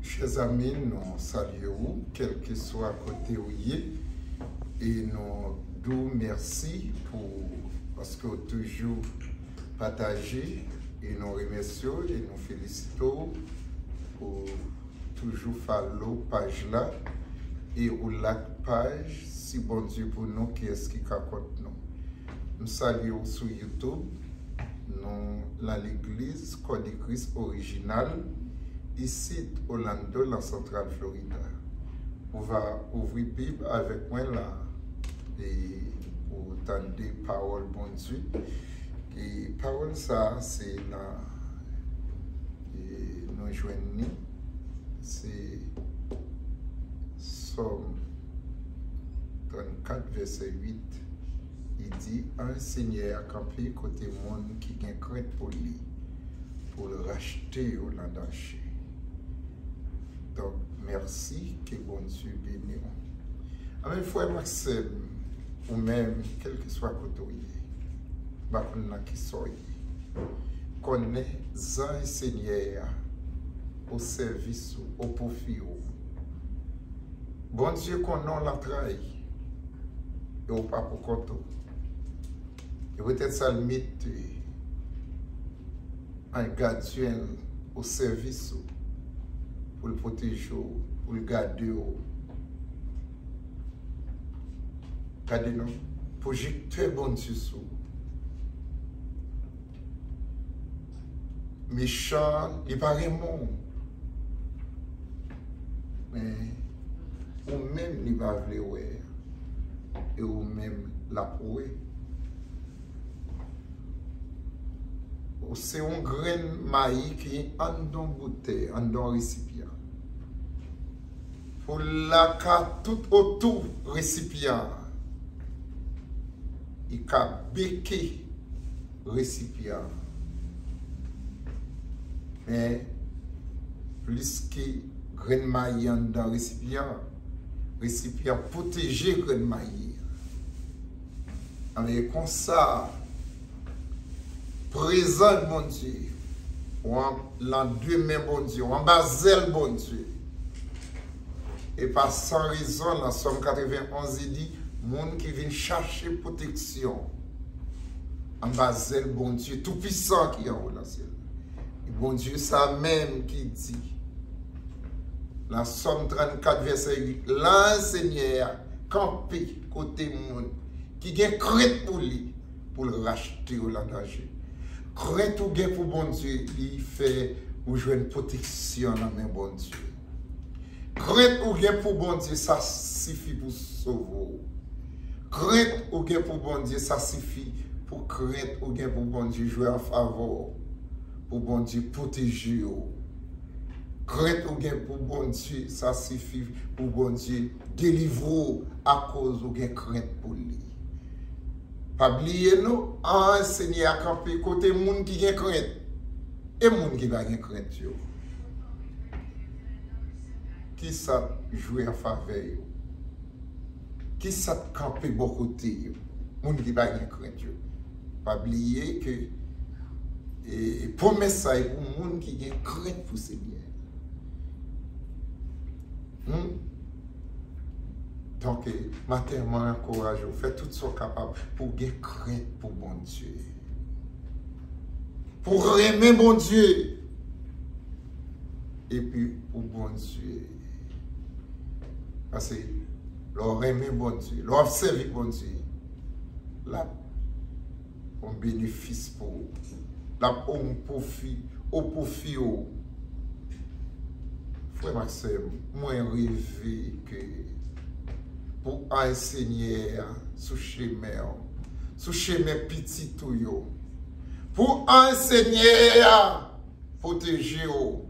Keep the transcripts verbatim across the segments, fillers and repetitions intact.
Chè zanmi, nou salye ou, kèlkeswa kote ou ye, e nou di w mèsi pou, paske w toujou pataje, e nou remèsye w, e nou felisite w pou toujou follow paj la, e ou like paj, si Bondye pou nou, kiyès ki ka kont nou? M salye w sou YouTube. Nou nan legliz Kò de Kris Orijinal, isit Orlando, nan Santral Florida. Ou va ouvri Bib avèk mwen la, e pou tande pawòl Bondye. E pawòl sa a, se nan, e nou jwenn li, se Sòm trannkat, vèsè uit. Li di, Anj Senyè a kanpe kote moun ki gen krent pou li, pou l rachte yo nan danje. Donk, mèsi, ke Bondye beni w. Amen, frè m ak sè m, ou menm, kèlkeswa kote w ye, m pa konn nan kisa w ye, konnen zanj Senyè a o sèvis ou, o pwofi ou. Bondye konnen w lantray, e w pa pou kont ou. E poutèt sa, l mete anj gadyen l o sèvis ou, pou l pwoteje w, pou l gade w. Gade non, pwojektè Bondye sou ou. Mechan an, li pa renmen w. Men, ou menm li pa vle wè. E ou menm l ap wè. Ou se yon grenn mayi ki anndan boutèy, anndan resipyan. Pou la ka tout otou resipyan an. Li ka beke resipyan an. Men, plis ke grenn mayi anndan resipyan an, resipyan an pwoteje grenn mayi an. Anben, konsa, prezans Bondye, ou an, nan de men Bondye, ou anba zèl Bondye. E pa san rezon, nan Sòm katrevenn onz, li di, moun ki vin chache pwoteksyon anba zèl Bondye Toupisan ki anwo nan syèl. E Bondye sa menm ki di, nan Sòm trannkat, vèsè uit, Lanj Senyè a kanpe kote moun ki gen krent pou li, pou l rachte yo nan danje. Krent ou gen pou Bondye, li fè ou jwenn pwoteksyon nan men Bondye. Krent ou gen pou Bondye, sa sifi pou sove w. Krent ou gen pou Bondye, sa sifi pou krent ou gen pou Bondye jwe an favè w, pou Bondye pwoteje w. Krent ou gen pou Bondye, sa sifi pou Bondye delivre w akoz ou gen krent pou li. Pa bliye non, anj Senyè a kanpe kote moun ki gen krent e moun ki pa gen krent yo. Kisa t jwe an favè yo? Kisa t kanpe bò kote yo? Moun ki pa gen krent yo. Pa bliye ke, e, pwomès sa e pou moun ki gen krent pou Senyè. Hmm? Donk, e, maten, mwen ankouraje w, fè tout sa w kapab pou w gen krent pou Bondye. Pou w renmen Bondye. Epi pou Bondye. Paske lè w renmen Bondye, lè w ap sèvi Bondye, l ap yon benefis pou ou. L ap yon pwofi, o pwofi ou. Frè m ak sè m, mwen reve ke pou anj Senyè a sou chemen w, sou chemen pitit ou yo. Pou anj Senyè a pwoteje w,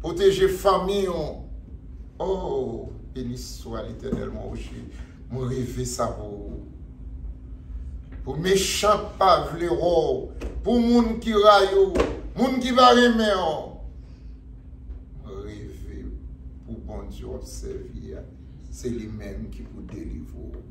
pwoteje fanmi w. O, beni swa Letènèl, mon Rocher. Mwen reve sa pou ou. Pou mechan pa vle wè w, pou moun ki rayi w, moun ki pa renmen w. Mwen reve pou Bondye w ap sèvi a. Se li menm ki pou delivre w.